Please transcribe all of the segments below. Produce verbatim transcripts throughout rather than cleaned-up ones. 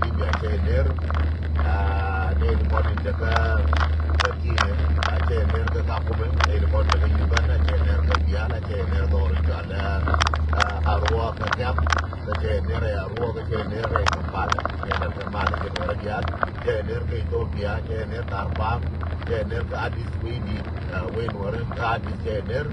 Libya cɛ ner. Aa, nɛy ti kɔn in te kä, kä Kenya, aa, cɛ ner kä Kakuma. Nɛy ti kɔn te kä Uganda cɛ ner kä Biala, cɛ ner dhɔr in cɔal, aa, Arua kä Kɛm. Kä cɛ ner ɛ Arua, kä cɛ ner ɛ Kampala. Cɛ ner kä Mali, cɛ ner ɛ Bial. Cɛ ner kä Ethiopia, cɛ ner kä Arpam. Cɛ ner kä Addis, wec di, aa, wec Nuɔri kä Addis cɛ ner.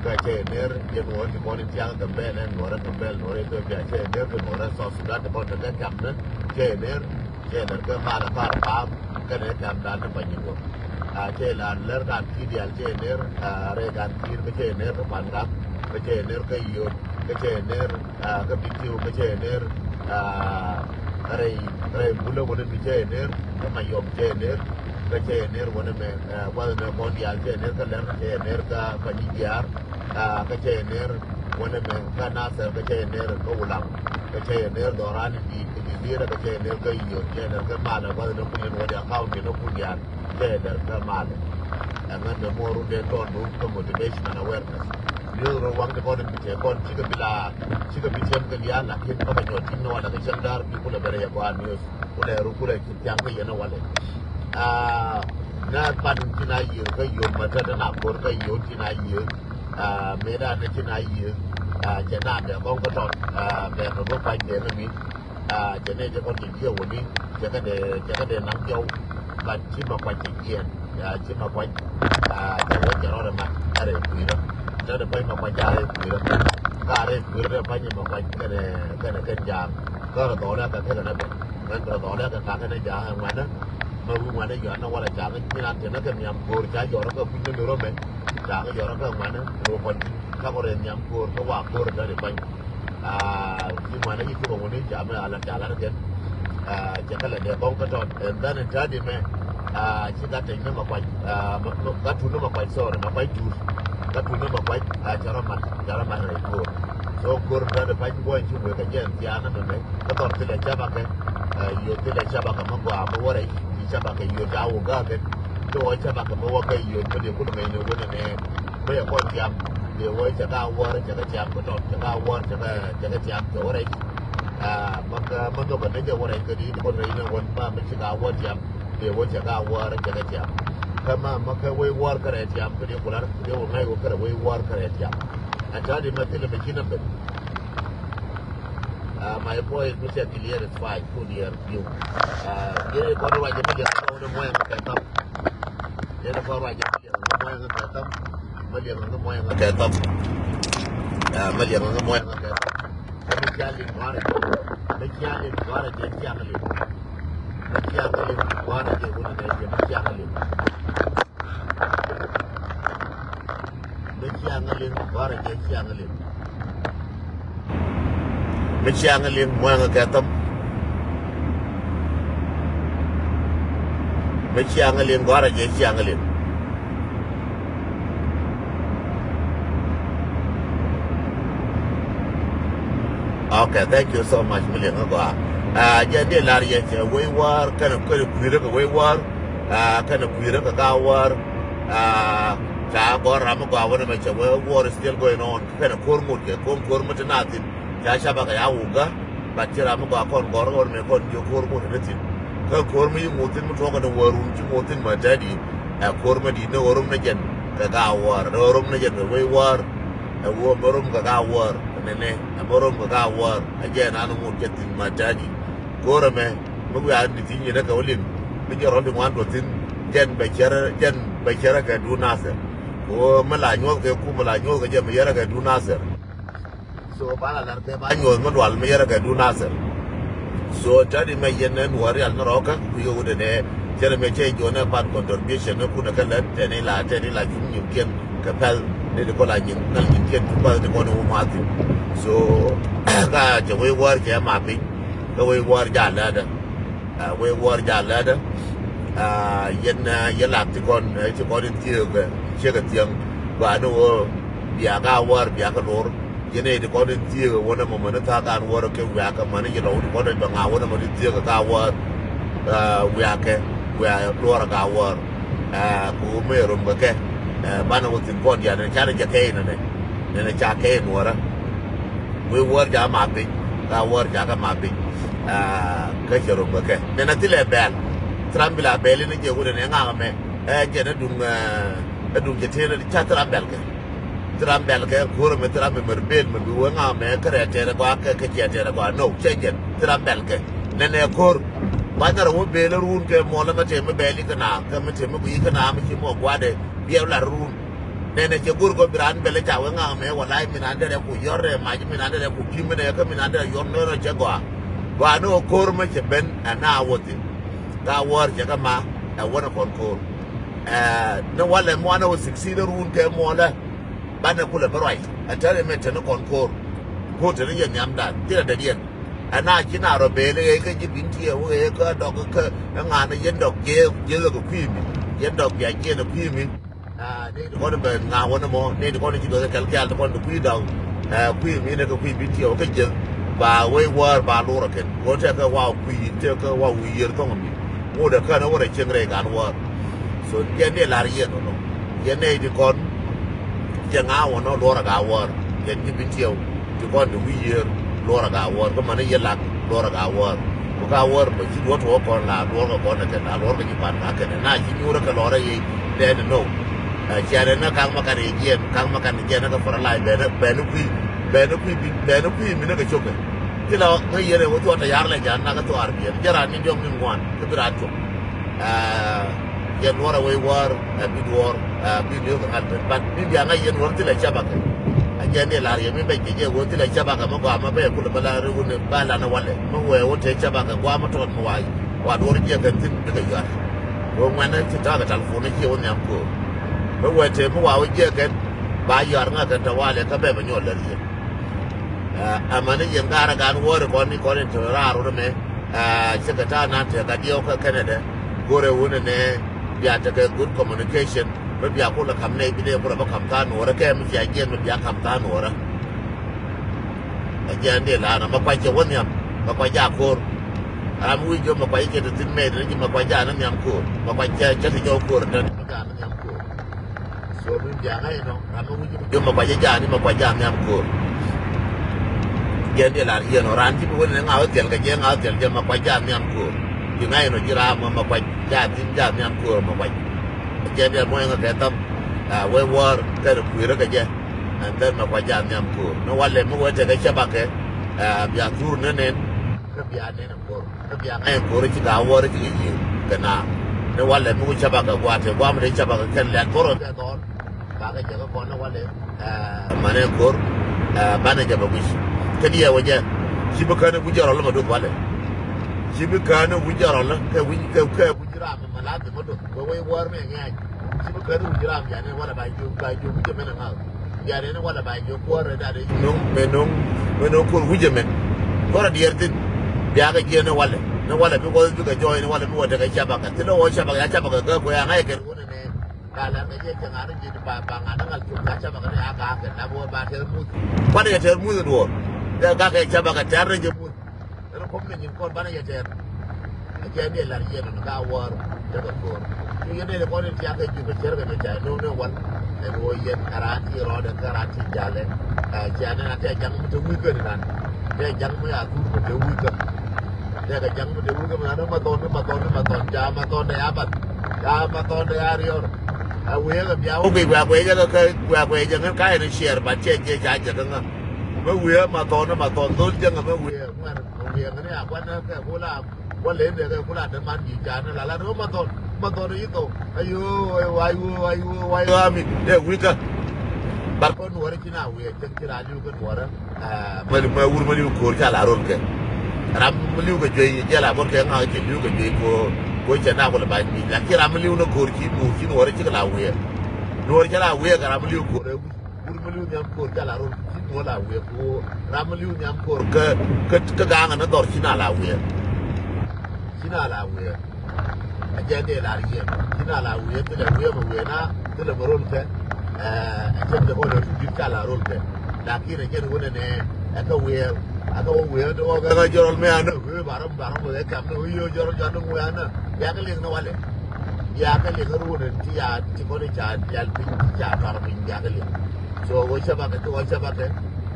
Kä cɛ ner, yɛ Nuɔri ti kɔn in tiaŋ Gambɛl, ɛn Nuɔri Gambɛl, Nuɔri Ethiopia, cɛ ner kɛ Nuɔri South Sudan ti kɔn te kä Kɛm ni, cɛ ner, cɛ ner kä Mali kä Arpam, kɛnɛ Kɛm dan ni Panyiŋ wä. Aa, cɛ la lɛr kan Kiir diaal cɛ ner, aa, rɛy kan Kiir kä cɛ ner kä Pangak, kä cɛ ner kä Yot, kä cɛ ner, aa, kä Bitiu, kä cɛ ner, aa, rɛy, rɛy Bulɛ wä ni bi cɛ ner, kä Mayom cɛ ner, kä cɛ ner wä ni mɛ, aa, gua̱th mɛ kɔn diaal cɛ ner kä Lɛr, cɛ ner kä Panyijiar, aa, kä cɛ ner wä ni mɛ kä Nasir, kä cɛ ner kä Wulaŋ, kä cɛ ner dhɔran in di̱i̱t kä Jizira, kä cɛ ner kä Yot, cɛ ner kä Malɛ, gua̱th ni kun in wä diaal county ni kun diaal, cɛ ner kä Malɛ. Ɛŋä mɛ muɔr run den tɔn dun kä motivation and awareness. Miöth rɔ waŋ ti kɔn in bi cɛ kɔn cikɛ bi la, cikɛ bi cɛm kɛ liaal, lakin bä kɛ nyɔt tin ni wala kɛ cɛm daar bi kulɛ bɛrɛ yɛ gɔaa miöth. Kulɛ ru kulɛ ci tiam kä yɛn a walɛ. Aa, na pan ci na yiëë kä yom ma tät na kor kä yom ci na yiëë. Aa, mëë da na ci na yiëë. Aa, cɛ na bɛ kɔŋ kä tɔt. Aa, bɛ kɛ bä pany bɛ ŋä mi. Aa, cɛ nɛ jɛ kɔn jɛ jiɛ wä ni. Cɛ kä dee, cɛ kä dee naŋ jɔw. But ci ma kuac cɛ jiɛn. Aa, ci ma kuac. Aa, cɛ wä cɛ rɔɔdɛ ma. Ɛ rɛ kui̱rä. Tät dee pany ma kuac a rɛ kui̱rä. Ka rɛ kui̱rä dee pany ma kuac kɛnɛ, kɛnɛ kɛn jaam. Kä rɛ dhɔɔlɛ kɛ kɛ kɛ nɛ bɛ. Mɛn bɛ dhɔɔlɛ kɛ kakɛ ni ja̱a̱ŋ ɛ ŋuanä. Mɛ wi̱i̱ ŋuanä yɔ̱a̱n ni walɛ ca̱ŋ ni nat tɛn ni kɛ nhiam ko̱o̱r ca jɔrä kɛ kui̱ny ni lorä mɛ. Ca̱ŋ jɔrä kɛ ŋuanä. Ro kɔn ti kakɔ rɛ nhiam ko̱o̱r kä wa ko̱o̱r kä ri pa̱ny. Aa, ci ŋuanä yi cukɛ wuni ca mɛ ala ca lat kɛn. Aa, cɛ kɛ lɛ dee bɔŋ kä tɔt. And then in tadi mɛ. Aa, ci gat tɛny ni mɛ kuac. Aa, mɛ, mɛ, gat tun ni mɛ kuac, sorry, mɛ kuac tut. Gat tun ni mɛ kuac, aa, cɛ rɔ mat, cɛ rɔ mat rɛy ko̱o̱r. So ko̱o̱r in tadi pa̱ny guɔ̱ny ci wek kɛ jɛ in thia̱a̱n ni mɛ mɛ. Kä dhɔr thilɛ cabakɛ, ɛ, yio̱w thilɛ cabakɛ mi gɔaa mi wä rɛc, ci cabakɛ yio̱w ca wä gäkɛ. Ti wä cabakɛ mi wä kɛ yio̱w mi dee kulɛ ŋäcnɛ wä nɛnɛ. Mi yɛ kɔn tiam, dee wä cɛ ka wäär, cɛ kɛ tiam kä tɔt, cɛ ka wäär, cɛ kɛ, cɛ kɛ tiam, cɛ wä rɛc. Ɛ, mi kä, mi nhɔkɛ ni jɛ wä rɛc kä di, di kɔn rɛc ni wä ma mi ci ka wä tiam, dee wä cɛ ka wäär, cɛ kɛ tiam. Kä ma, mi kä wec wäär kärɛ tiam, kä di kular, dee wä ŋäc wä kärɛ wec wäär kärɛ tiam. Ɛ tadi ma thilɛ mɛ ci na ben. Uh, my voice mi cɛ clear is fine, kun yɛr view. Uh, yɛn kɔn ruac mi liɛŋ kɛ wä ni muɔyɛ kɛ thap. Yɛn kɔn ruac mi liɛŋ kɛ muɔyɛ kɛ thap. Mi liɛŋ kɛ muɔyɛ kɛ thap. Uh, mi liɛŋ kɛ muɔyɛ kɛ thap. Mi cia liŋ gɔrɛ. Mi cia liŋ gɔrɛ jɛ cia liŋ. Mi cia liŋ gɔrɛ jɛ wun ni jɛ mi cia liŋ. Mi ciaŋ liŋ, gɔrɛ jɛ ciaŋ liŋ. Mi ciaŋ liŋ, muɛŋ kɛ thäm. Mi ciaŋ liŋ, gɔrɛ jɛ ciaŋ liŋ. Okay, thank you so much, mi liŋ gɔaa. Ah, jɛ dee lar yɛ cɛ wec wäär, kɛnɛ, kɛnɛ kui̱rä kɛ wec wäär. Ah, kɛnɛ kui̱rä kɛ ka wäär. Ah, ca gɔ̱r ram mi gɔaa wänɛ mɛ cɛ wee war is still going on. Kɛnɛ ko̱r ŋot kɛ ko̱n ko̱r mi ti na thi̱n. Ca cabakɛ ya wugä. But ci ram mi gɔaa kɔn gɔ̱r ɣɔr mɛ kɔn jiök ko̱r ŋot ni thi̱n. Kä ko̱r mi yi ŋot thi̱n mi tuɔɔk kɛnɛ wä run ci ŋot thi̱n mɛ tɛt i̱. Ɛ ko̱r mi di̱t ni ɣöö rom ni jɛn kɛ ka wäär. Ni ɣöö rom ni jɛn kɛ wec wäär. Ɛ ɣöö mɛ rom kɛ ka wäär. Nɛnɛ ɛ mɛ rom kɛ ka wäär. Ɛ jɛn an ŋot jɛ thi̱n mɛ tɛt i̱. Ko̱r ɛmɛ mi wiaa ni thi̱n yinä kɛ wä liŋ mi jɛ rɔ̱l ti ŋuan duɔth thi̱n jɛn bɛ cɛrɛ, jɛn bɛ cɛrɛ kɛ duun Nasir. Kɛ ɣöö mi la nyuɔ̱th kɛ kum mi la nyuɔ̱th kɛ jɛ mi yɛrɛ kɛ duun Nasir. So ba la lar kɛ ba nyuɔ̱th mi dual mi yɛrɛ kɛ duun Nasir. So tɛ̈t imɛ yɛn nɛ nuɔ̱ɔ̱r rial ni rɔɔkä kui̱ kɛ wut ɛnɛ. Cɛn ɛmɛ cɛ jiɔn ɛ pan contribution ni kun ɛ kɛ lät tɛn ila, tɛn ila cum nyimkiɛn kɛ pɛl ni ti kɔn la nyin, nal nyimkiɛn cum pɛl ti kɔn iwu mathi. So ka cɛ wec wäär cɛ ma piny. Kä wec wäär ja lätdä. Ah, wec wäär ja lätdä. Ah, yɛn, ah, yɛn lak ti kɔn, eh, ti kɔn in thiek, eh, ciek ɛ thiäŋ. Ba ni wä biak a wäär biak a lor. Yɛn ɛ ti kɔn in thiek ɛ wänɛ mɔ mɛn thaak an wäär kɛ wiak kɛ mɛn yɛ lɔw ti kɔn in bɛ ŋa wänɛ mɔ ti thiek ɛ ka wäär. Ah, wiak kɛ wiak luɔr ɛ ka wäär. Ah, kɛ wä mëë rom kɛ kɛ. Eh, banɛ wä thin kɔn diaal nɛ ca ni jɛ kɛ in nɛ. Nɛ nɛ ca kɛ in wäärä. Wec wäär ca ma piny. Ka wäär ca kɛ ma piny. Kä cɛ rok bä kɛ nɛn a thilɛ bɛl. Thil ram bi la bɛl in jɛ wut ɛn ɛ ŋakä mɛ. Ɛ jɛn ɛ duŋ, ɛ duŋ cɛ tëë ca thil ram bɛl kɛ. Thil ram bɛl kɛ ko̱r ɛmɛ, thil ram mɛ mɛr bel mɛ bi wee ŋakä mɛ kɛ rɛ tɛɛrɛ gɔaa kɛ, kɛ ciɛ tɛɛrɛ gɔaa. No, cɛ jɛn thil ram bɛl kɛ. Nɛn ɛ ko̱r. Ba nyarɛ wä bel run kɛ muɔlɛ mɛ tëë mi bɛl ikɛ na kɛ mi tëë mi guic ikɛ na mi ci mɔ gua̱dɛ biɛw lar run. Nɛnɛ cɛ go̱r gɔ̱ bi raan bɛlɛ ca wee ŋa̱a̱ŋ mɛ walay min an derɛ ku yɔr rɛ mac min an derɛ ku pi̱m minɛ kä min an derɛ yɔr nɔnɔ cɛ gɔaa. Gɔaa ni ɣä ko̱r mɛ cɛ ben ɛ na wä thin. Ka wäär cɛ kä ma ɛ wänɛ kɔn ko̱r. Ɛ ni walɛ muanɛ wä sixteen run kɛ muɔlɛ. Banɛ kulɛ bä ruac ɛ tɛr ɛmɛ tɛn kɔn ko̱r. Ko̱r tɛn yɛ nhiamdan thilɛ dɛdiɛn. Ɛ na ci na rɔ beel ɛ kä ji̱ bin tiɛ wä ɛ kä dɔk kä ɛ ŋa̱n yɛn dɔk jiɛth jiɛth kɛ kui̱ mi. Yɛn dɔk bia jiɛn ɛ kui̱ mi. Nɛy ti kɔn bɛ ŋa̱a̱ŋ wä ni mɔ nɛy ti kɔn ci duɔth kɛl kial ti kɔn ti kui̱ da̱ŋ. Kui̱ mi ni kɛ kui̱ bi tiɛw kä jiäth ba wec wäär ba lurä kɛn wä tɛk kɛ wa kui̱ tɛk kɛ wa wi̱i̱ yiër thɔŋ mi. Ŋot ɛ kän wä rɛ cieŋ rɛy gan wäär. So yɛn ni lar yɛn wä nɔ yɛn nɛy ti kɔn cɛ ŋa̱a̱ŋ wä nɔ luɔrɛ ga wäär yɛn ci bi tiɛw. Ti kɔn ti wi̱i̱ yiër luɔrɛ ga wäär kä mani yɛ lak luɔrɛ ga wäär. Ku ka wäär bä ci duɔt wä kɔn la luɔr kɛ kɔn kɛ la luɔr kɛ ci pan ka kɛn na ci nyuurä kɛ lɔrɛ yi. Dɛn no. Cianɛ na kaŋ ma kan yi jiɛn kaŋ ma kan yi jiɛn na kɛ fara lai bɛn bɛn kui̱ bɛn kui̱ bi bɛn kui̱ mi na kɛ cokɛ. Ti la ŋä yɛn ɛ wä thuɔt tɛ yar lɛ jan na kɛ thuɔar biɛn jɛ ran ni diɔŋ ni ŋuan kɛ bi ran cok. Yɛn luɔr a wec wäär ɛ bi duɔɔr ɛ bi li̱w kɛ ŋa̱l ben but bi bia ŋa̱c yɛn wä thilɛ cabakɛ. A jɛ ni lar yɛ mi bɛc kɛ jɛ wä thilɛ cabakɛ mi gɔaa mi bɛ kulɛ bä la ri wun ba lan walɛ mi wɛ wä te cabakɛ gɔaa mi tɔt mi wa wa duɔr jɛ kɛ thin bikɛ yuar. Wä ŋuɛn ti takɛ talpon ni ciɛ wä nhiam ko̱o̱r. Mi wɛ te mi wa wä jɛ kɛn ba yuar ŋa̱ kɛn tɛ walɛ kä bɛ bɛ nyɔl lɛ riɛn. Ɛ mani yɛn ga̱a̱r a gan wäär kɔn ni kɔn in te raar wä mɛ. Cɛ kɛ ta̱a̱ nan te ka diɛw kä Canada. Go̱rɛ wun nɛ bia tekɛ good communication. Mi bia kulɛ kam nɛy bi dee kulɛ bä kam tha̱a̱ŋ nuɔrä kɛ mi cia jiɛn mi bia kam tha̱a̱ŋ nuɔrä. Ɛ jiɛn dee la̱a̱n mɛ kuac cɛ wä nhiam mɛ kuac jaa ko̱r. Ram wi̱i̱ jiɔ mɛ kuac cɛ te thi̱n mɛy te ni ji̱ mɛ kuac jaa ni nhiam ko̱r mɛ kuac cɛ cɛ te jɔw ko̱r te ni mɛ jaa ni nhiam ko̱r. So mi bia ŋa̱c inɔ ram mi wi̱c ji̱ mi ji̱ mɛ kuac jaa ni mɛ kuac jaa nhiam ko̱r. Jɛn diɛ lar yɛn ɔ ran ji̱ mi wen ni ŋa̱ wä thiɛl kɛ jɛ ŋa̱ wä thiɛl jɛ mɛ kuac jaa nhiam ko̱r. Ji̱ ŋa̱c inɔ ji̱ ram mɛ mɛ kuac jaa thi̱n jaa nhiam ko̱r mɛ kuac. Jɛn diɛ muɔ̱c ŋa̱ kɛ thäm. Wec wäär kɛn kui̱rä kɛ jɛ. And then mɛ kuac jaa nhiam ko̱r ni walɛ mi wee tekɛ cɛ bakɛ. Bia thur ni nen. Kä bia nen ko̱r. Kä bia ŋa̱c ko̱r ci ka wäär ci kɛ yiëë kɛ na. Ni walɛ mi ku cɛ bakɛ gua̱a̱t tɛ gua̱a̱m ni cɛ bakɛ kɛn lɛt ko̱r kɛ thɔɔr. Bakɛ jɛ kä kɔn ni walɛ. Mane ko̱r. Banɛ jɛ bɛ wi̱c kä diɛ wä jɛ. Ci bi kän ku jɛ rɔl mɛ duth walɛ. Ci bi kän ku jɛ rɔl kɛ wi̱c kɛ kɛ ku ji̱ ram mɛ la thim mɛ duth wä wec wäär mɛ ŋɛ̈ny. Ci bi kän ku ji̱ ram yani walɛ ba jiök ba jiök ku jɛ mɛn ŋa̱th. Yani ni walɛ ba jiök kuäär rɛ dat. No̱ŋ mɛ no̱ŋ mɛ no̱ŋ ko̱r wi̱c jɛ mɛn. Kuäär a diɛɛr thin. Biakɛ jiɛn ni walɛ ni walɛ bi kɔth bikɛ jɔɔy ni walɛ mi wä tekɛ cabakɛ thilɛ wä cabakɛ ya cabakɛ gäk wä ya ŋa̱c kɛn wä ni nɛ. Ba lɛr kɛ jɛ cɛ ŋa̱n ni ji̱ ba ba ŋa̱n ni ŋa̱l cuk ka cabakɛ ni a ga̱a̱kɛ na bi wä ba tɛr muth. Kuanɛ jɛ tɛr muth duɔɔr. Kɛ gakɛ cabakɛ tɛr ni jɛ muth. Ɛn kɔm ni nyin kɔn banɛ yɛ tɛr. Ɛ jɛ ni lar yɛn ni ka wär. Tekɛ ko̱r. Cu yɛn ni kɔn in tiak kɛ jupɛ cɛr kɛ jɛ ca no̱o̱ŋ ni wal. Ɛn wä yɛn kɛ raan ti rɔɔdɛ kɛ raan ti jalɛ. Ɛ jɛ ni na tɛ jaŋ mi te wi̱i̱ kɛ ni nan. Tɛ jaŋ mi a thur mi te wi̱i̱ kɛ. Tɛ kɛ jaŋ mi te wi̱i̱ kɛ mi nan ma thɔn ni ma thɔn ni ma thɔn ja ma thɔn dɛ ya bath. Ja ma thɔn dɛ ya riɔr. Ɛ wi̱i̱ kɛ bia wä guic wa guic jɛ kɛ kɛ wa guic jɛ ŋän ka yɛn ciɛɛr ba tiɛ jɛ ca jɛ kɛ ŋä. Mɛ wiee ma thɔn ni ma thɔn dhol jäŋä mɛ wiee ŋuɛr mɛ wiee ŋäni a guanɛ kɛ kula. Wä len dee kɛ kula dee man ji̱ ca ni la la ni ma thɔn ma thɔn yi thɔn. Ayo ayo ayo ayo ayo ami dee wikä. Bar kɔn nuɔri ci na wiee cäŋ ci ra liu kɛ nuɔrä. Mɛ mɛ wur mɛ liu ko̱r ca la rol kɛ. Ram mɛ liu kɛ juey jɛ la bot kɛ ŋa̱ ci liu kɛ juey ko ko cɛ na kula ba nyi la ci ram mɛ liu na ko̱r ci nuɔr ci nuɔrä ci kɛ la wiee. Nuɔr ca la wiee kɛ ram mɛ liu ko̱r. Wur mi li̱w nhiam ko̱r ca la rol ci nuɔ̱l a wiee ku ram mi li̱w nhiam ko̱r kä kä kä ga̱a̱ŋ ni dhɔr ci na la wiee. Ci na la wiee. A jɛ dee la riɛm ci na la wiee thilɛ wiee mi wiee na thilɛ mi rol kɛ. Ɛ cɛ mi jɛ kɔn ɛ tu di̱t ca la rol kɛ. Lakin ɛ jɛ ni wunɛ nɛ ɛ kä wiee ɛ kä wä wiee ti wä kɛ kä jɔrɔl mi anä wiee ba ram ba ram wiee kam ni wiee jɔrɔl jɔrɔl wiee anä. Bia kɛ liŋ ni walɛ. Bia kɛ liŋ ni run ti ya ti kɔn ca dial piny ti ca tɔr piny bia kɛ liŋ. So wä cä bakɛ ti wä cä bakɛ.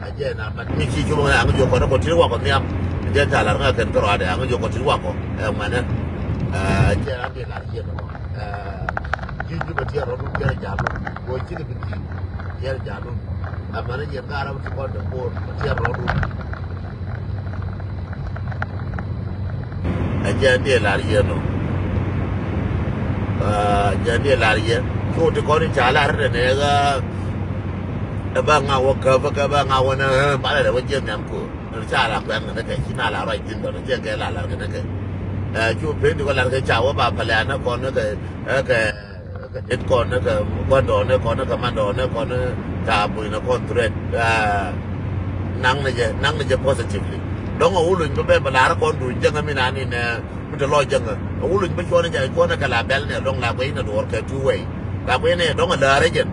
A jɛ na mat mi ci cumä ŋa ŋa jɔ kɔn kɔn ti wä kɔn nhiam. Jɛn ca lar ŋa kɛn kärɔadɛ aŋa jɔk kɔ ti wakɔ. Ɛ ŋuɛnɛ. Ɛ jɛn a bi lar yɛn ɔ. Ɛ ji̱ Jubɛ tiɛɛr rɔɔdu tiɛɛr jalu. Go̱o̱c cikɛ bi ti̱i̱ tiɛɛr jalu. Ɛ mɛnɛ yɛn ka rɔɔdu ti kɔn dɛ ko̱o̱r tiɛɛr rɔɔdu. Ɛ jɛn diɛ lar yɛn ɔ. Ɛ jɛn diɛ lar yɛn. Cu ti kɔn in ca lar rɛ nɛ ɣä. Ɛ ba ŋa wä käp kä ba ŋa wä nɛ ɛ ba lɛ rɛ wä jiɛn nhiam ko̱o̱r. Ca la kuɛn kɛ nɛ kɛ ci na la ruac thin bä nɛ cɛ kɛ la lar kɛ nɛ kɛ. Ɛ cu pen ti kɔ lar kɛ ca wä ba pɛlɛ anɛ kɔn nɛ kɛ ɛ kɛ kɛ det kɔn nɛ kɛ gua̱ndɔɔnɛ kɔn nɛ kɛ mandɔɔnɛ kɔn nɛ ca buny nɛ kɔn threat. Ɛ naŋ nɛ jɛ naŋ nɛ jɛ positively. Dɔŋ a wuluny bä bɛ bɛ lar kɔn duny jɛŋɛ mi na ni nɛ mi te lɔ jɛŋɛ a wuluny bä cuɔnɛ jɛ cuɔnɛ kɛ la bɛl nɛ dɔŋ la guɛy nɛ duɔr kɛ two way. La guɛy nɛ dɔŋ a lär ɛ jɛn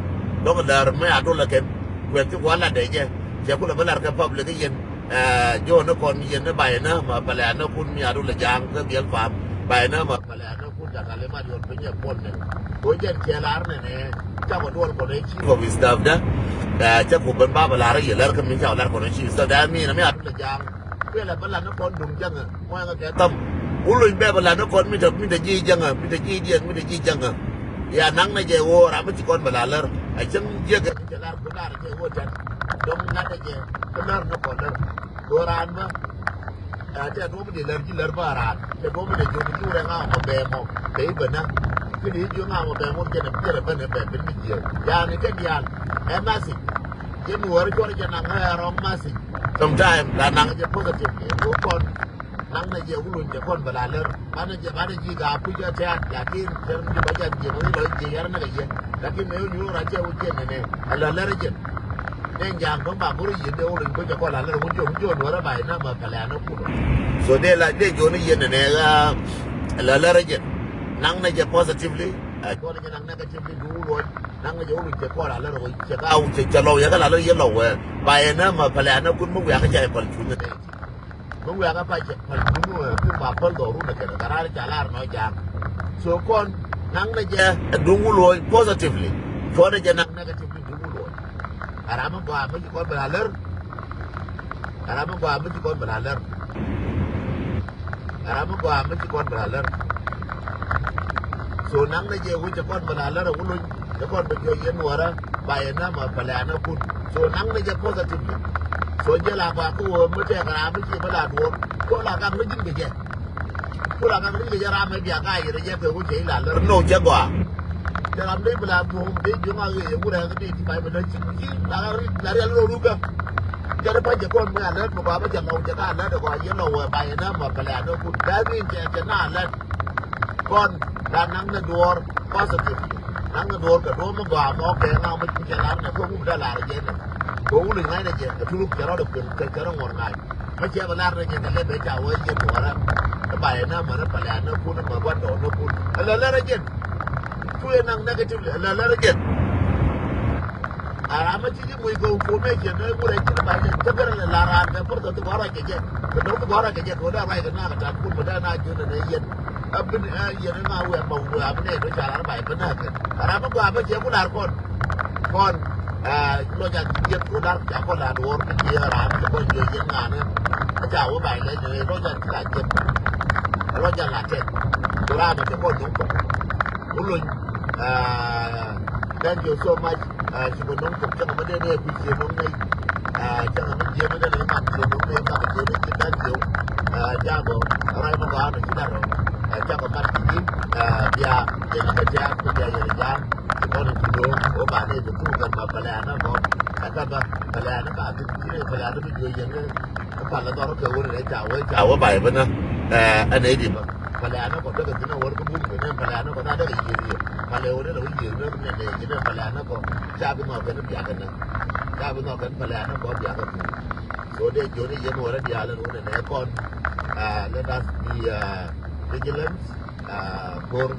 dɔŋ a lär mi a dol ɛ kɛn kuɛn ti gua̱n la dɛ jɛ. Cɛ kulɛ bä lar kɛ public i̱ yɛn. Ɛ jɔɔni kɔn yɛn ni bayɛ ni ma pɛlɛ anä kun mi adu lɛ ja̱a̱ŋ kä biɛl pam bayɛ ni ma pɛlɛ anä kun ca kali mat yɔn piny ɛ kuɔn ni. Ko jɛn cɛ lar nɛ nɛ cakɔ duɔl kɔn ɛ chief of staff da. Ɛ cɛ ku ben ba bɛ lar yɛ lar kä mi cakɔ lar kɔn ɛ chief of staff da mi na mi adu lɛ ja̱a̱ŋ. Kuɛ lɛ bä lar ni kɔn duŋ ja̱ŋ ɛ muɛ ŋa kɛ tham. Wuluny bɛ bɛ lar ni kɔn mi te mi te ji̱ ja̱ŋ ɛ mi te ji̱ diɛn mi te ji̱ ja̱ŋ ɛ. Ya naŋ nɛ jɛ woo ram mi ci kɔn bɛ lar lär a cäŋ jiɛk ɛ mi cɛ lar ku lar jɛ woo tɛn. Dɔŋ lat ɛ jɛ kä lär ni kɔn lär. Kɛ ɣöö raan bä ɛ tɛ duɔ̱p mi dee lär ji̱ lär bä raan tɛ duɔ̱p mi dee jiök ji̱ wurɛ ŋa̱a̱ mɔ bɛɛ mɔ kɛ i̱ bänä. Kä dee jiök ŋa̱a̱ mɔ bɛɛ mɔ jɛn ɛ jɛn ɛ bänä bɛ ben mi jiääk yaani kɛ diaal. Ɛ message jɛ mi wär cuɔr jɛ naŋ ɛ rɔm message. Sometime la naŋ jɛ positive kɛ duɔ̱p kɔn. Naŋ nɛ jɛ wulun jɛ kɔn bɛ la lär banɛ jɛ banɛ ji̱ gaa puc ɛ tɛ̈t lakin tɛr mi ji̱ bä jɛ jiɛ bä i̱ lɔ jiɛ yar nɛ kɛ yɛ. Lakin mɛ wä nyuur a cɛ wä jiɛ nɛ nɛ ɛ la lär jɛ. Nɛ ja̱a̱ŋ bä ma go̱r yiëndɛ wä luny bä jɛ kɔn la lär wä jiɔ wä jiɔ nuɔrɛ ba inä ma pɛlɛ anä kulɔ. So dee la dee jiɔ ni yiëndɛ nɛ ɣä la lär jɛ. Naŋ nɛ jɛ positively. Ɛ kɔn jɛ naŋ negatively du wä luɔc naŋ nɛ jɛ wä luny jɛ kɔn la lär wä jɛ ka wä jɛ jɛ lɔw yɛ ka la lär yɛ lɔw wɛ ba inä ma pɛlɛ anä kun mi wiakä jɛ pɛl cuny nɛ. Mi wiakä pa jɛ pal duŋ wä pi ba pal dhɔru nɛ kɛn ka rar ca lar nɔ ja̱a̱ŋ. So kɔn naŋ nɛ jɛ duŋ wä luɔc positively. Cuɔt nɛ jɛ naŋ negatively duŋ wä luɔc. Ara mi gɔaa mi ci kɔn bɛ la lär. Ara mi gɔaa mi ci kɔn bɛ la lär. Ara mi gɔaa mi ci kɔn bɛ la lär. So naŋ nɛ jɛ wä ci kɔn bɛ la lär wä luny. Ci kɔn bɛ jɔ yɛn wärä. Ba yɛ nä ma pɛlɛ anä kun. So naŋ ni jɛ positively. So jɛ la ba ko wä mi tɛk ram mi ci mi la duɔr. Ko la gak mi ji̱n kɛ jɛ. Ko la gak mi ji̱n kɛ jɛ ram mi bia ka yɛ rɛ jɛ kɛ wä jɛ ila lär no jɛ gɔaa. Jɛ ram dee bi la duɔr mi dee ji̱ ŋa yɛ yɛ wurɛ kɛ dee ti ba yɛ mi lär ci mi ci la gak ri la rial ro ru gak. Jɛ ri pa jɛ kɔn mi alert mi gɔaa mi jɛ lɔw jɛ ka alert gɔaa yɛ lɔw wä ba yɛ nä ma pɛlɛ anä kun. That mean jɛ jɛ na alert. Kɔn la naŋ ni duɔr positive. Naŋ ni duɔr kɛ duɔr mi gɔaa mɔ kɛ ŋa̱ mi cɛ lar nɛ kɛ wum da lar jɛ nɛ. Kɛ wum ni ŋa̱c nɛ jɛ kɛ turuk cɛ rɔ dɛ kuel kɛ cɛ rɔ ŋuɔr ŋa̱c. Mi cɛ bɛ lar nɛ jɛ kɛ lɛ bɛ ca wä yɛ duɔrä. Ɛ ba yɛ na mɛ rɛ pɛlɛ anä kun mɛ gua̱n dɔɔr nɛ kun. Ɛ lɛ lɛ rɛ jɛn. Cu yɛ naŋ negative lɛ lɛ rɛ jɛn. A ram mi ci ji̱ muc kɛ information ni wurɛ ji̱ ni ba jɛ cä gɛrɛ lɛ la ran kɛ pur kɛ ti gɔrɔ kɛ jɛ. Kɛ dɔ̱ŋ ti gɔrɔ kɛ jɛ kɛ wä dee ruac kɛ na kɛ tan kun mɛ dee na ji̱ ni nɛ yɛn. A bin a yɛn ni na wɛ ma wurɛ a bi nɛ dɔ ca ran ba jɛ bi na kɛ. A ram mi gɔaa bä jɛ ku lar kɔn. Kɔn a lɔ ja ji̱ jiɛn ku lar ca kɔn la duɔr kɛ jiɛ ram mi kɔn jiɛ yɛn ŋa ni. A ca wä ba jɛ lɛ ni lɔ ja ti la jiɛn. A lɔ ja la tɛk. Ku ram mi kɔn duŋ kɔn. Ku lony. Thank you so much. Ci bä no̱ŋ kɔk cäŋ bä dee nɛ kui̱ cie no̱ŋ nɛy. Cäŋ bä jiɛ bä dee nɛ man cie no̱ŋ nɛy mak cie no̱ŋ nɛy mak cie no̱ŋ. Jabɔ ray bä gɔaa nɔ ci dar rɔ. Cakɔ mat ci ji̱ bia yɛn kɛ tiak kɛ bia yɛn ja̱a̱ŋ. Ci bä nɔ ci do̱o̱ŋ wä ba nɛ dee thuk kɛn ma pɛlɛ anä gɔm. Ɛ kɛ bä pɛlɛ anä ba bi ci nɛ pɛlɛ anä bi juɔc yɛn kɛ. Ɛ pal ɛ dhɔr kɛ wur ɛ ca wee ca wee bay bä nä. Ɛ nɛ di bä pal ɛ anä kɔ däkɛ thin ɛ wur kä bum kɛ nɛ pal ɛ anä kɔ na däkɛ yiëër yiëër pal ɛ wur ɛ lɛ wee yiëër nä nɛ nɛ nɛ pal ɛ anä kɔ. Ca bi nhɔk kɛn biakɛ nä ca bi nhɔk kɛn pal ɛ anä kɔ biakɛ thin. So dee jiɔni yɛn wur ɛ diaal ɛn wur ɛ nɛ kɔn. Let us be vigilant. Kor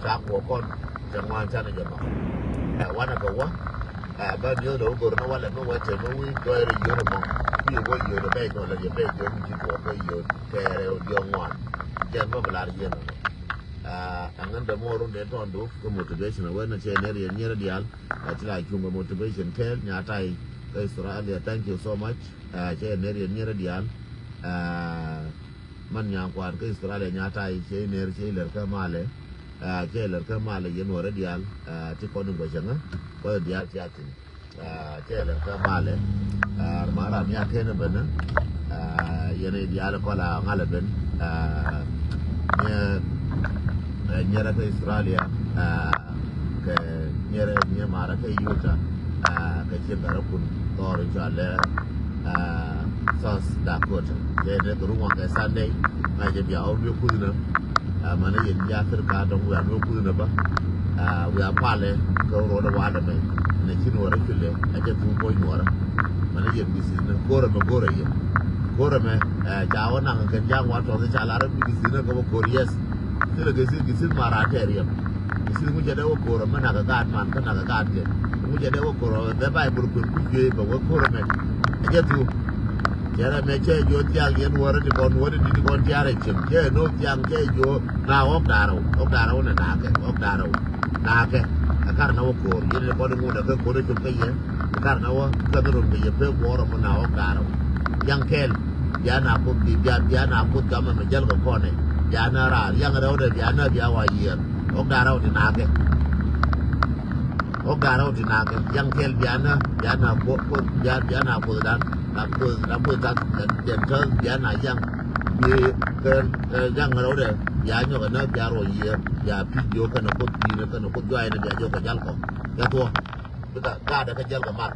ca kuɔ kɔn cɛ ŋuan canɛ jɛ nhɔk. Ɛ wanɛ kɛ wä. Ɛ bä miöth lɛ wä gör ni walɛ mi wä cɛ mi wi̱i̱ jɔy rɛ yio̱t ɛmɔ. Wi̱i̱ wä yio̱t ɛ bɛ jɔl ɛ yɛ bɛ jɔl mi ci tuɔɔk bä yio̱t kɛɛrɛ wä diɔ̱k ŋuan. Jɛn bä bi lar yien ɛmɔ. Ɛ ɛŋän dɛ mɔ run dee tɔn duk kɛ motivation ɛ wä ni cɛ nɛ riɛn nyier diaal. Ɛ ti la cuŋ kɛ motivation kɛɛl nya tay kɛ Australia. Thank you so much. Ɛ cɛ nɛ riɛn nyier diaal. Aa, man nyaŋ kuan kä Australia nya tay, cɛ iner cɛ iler kä malɛ. Aa, cɛ iler kä malɛ yɛn wärä diaal. Aa, ti kɔn in guɔ cɛ ŋä kɔn diaal ti a thin. Aa, cɛ iler kä malɛ. Aa, ma ram ya ken ben. Aa, yɛn i diaal kɔn la ŋalɛ ben. Aa, nyɛ, aa, nyɛrɛ kä Australia. Aa, kɛ nyɛrɛ nyɛ marä kä Utah. Aa, kɛ cieŋ kärä kun thɔɔr in cɔalɛ, aa, South Dakota. Cɛ dee kɛ ruŋ waŋ kɛ Sunday. Ŋa̱c jɛ bia ɣɔw luek kuth nä. Aa, mani yɛn jɛ Africa dɔŋ wiaa luek kuth nä bä. Aa, wiaa palɛ kɛ ruɔdɛ walɛ mɛ. Nɛ cin wärä culɛ a jɛ thuk puɔ̱ny nuɔrä. Mani yɛn bi thi̱n nä go̱rɛ mɛ go̱rɛ yɛn. Go̱rɛ mɛ, aa, ca wä naŋ kɛn ja̱a̱ŋ wa tɔth ca lar bi thi̱n nä kɛ wä go̱r yɛth. Thilɛ kɛ thi̱n kɛ thi̱n ma raan tɛɛr yɛn. Kɛ thi̱n ŋu cɛ dee wä go̱rɛ mɛ nak kɛ gaat man kä nak kɛ gaat kɛ. Ŋu cɛ dee wä go̱rɛ bɛ Baibol kuën kuc juey bɛ wä go̱rɛ mɛ. A jɛ thuk. Cɛ rɛ mɛ cɛ jiɔ thiaŋ yɛn wärä ti kɔn wärä ti ti kɔn tiaarɛ cieŋ. Cɛ no̱o̱ŋ thiaŋ cɛ jiɔ na ɣɔk da̱rɛw. Ɣɔk da̱rɛw ni naakɛ. Ɣɔk da̱rɛw. Naakɛ. Ɛ kar na wä ko̱o̱r. Yɛn ni kɔn ŋun ɛ kä ko̱o̱r ɛ cop kä yɛ. Ɛ kar na wä kä dhi rom kɛ yɛ pek buɔɔr ɛ mun na ɣɔk da̱rɛw. Yaŋ kɛɛl. Bia na kuth bi bia bia na kuth gamɛ mɛ jäl kɛ kɔnɛ. Bia na raar. Yaŋ rɛw dɛ bia na bia wa yiëër. Ɣɔk da̱rɛw ti naakɛ. Ɣɔk da̱rɛw ti nakä yaŋ kɛl bianä bianä kuoth bianä kuoth dan. Na kuoth na kuoth tath. Jɛn täth bianä yaŋ. Bi kɛ yaŋ rɛwdɛ bia nyɔk ɛnä bia ruɔ yiëë bia pi̱c jiök kɛnɛ kuoth pi̱i̱nä kɛnɛ kuoth juaynɛ bia jiök kɛ jal kɔ. Jɛ thuɔ. Bikɛ gaatdɛ kɛ jal kɛ mar.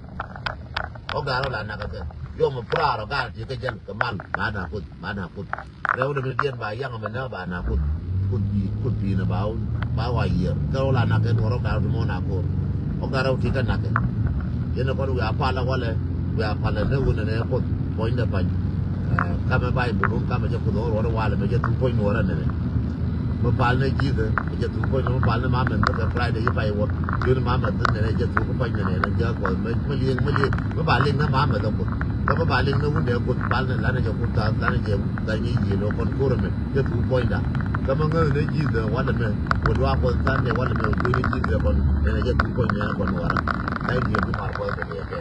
Ɣɔk da̱rɛw la nakä kɛ yom ɛ puraarɔ gaatdɛ ti kɛ jal kɛ mal. Ba na kuoth ba na kuoth. Rɛw dɛ mi diɛn ba yaŋ mɛ nä ba na kuth. Kuth bi kuth bi nä ba wun ba wa yiër kɛ wula na kɛ nuɔr ɔk da̱rɛw ti mɔ na ko̱r. Ɔk da̱rɛw ti kɛ nakɛ. Yɛn ɛ kɔn wiaa palä walɛ wiaa palä nä wun nɛ kuth. Puɔ̱nydɛ pa̱ny. Kamɛ Baibol wun kamɛ jɛ kuth ɔk ruɔdɛ walɛ mɛ jɛ thuk puɔ̱ny nuɔrɛ nɛnɛ. Mi pal nɛ ji̱thɛ mɛ jɛ thuk puɔ̱ny nɛ mi pal nɛ mamɛ nɛ kɛ Friday yi pay wä. Yun mamɛ thun nɛnɛ jɛ thuk puɔ̱ny nɛ nɛnɛ jɛ kuɔth mɛ liŋ mɛ liŋ mi ba liŋ nɛ mamɛ thɛ kuth. Kä mi ba liŋ nɛ wun nɛ kuth pal nɛ lanɛ jɛ kuth thath lanɛ jɛ Kä nyi yiëë lɔ kɔn ko̱r ɛmɛ jɛ thuk puɔ̱nyda. Kä mi ŋäth ni ji̱th ɛ walɛ mɛ wä luaak kɔn tha̱a̱n ni walɛ mɛ wä juɔ̱n ni ji̱th ɛ kɔn ɛn ɛ jɛ thuk puɔ̱ny ni ɛn ɛ kɔn wara. Thank you. Bi mar kɔn kɛ kɛ kɛ.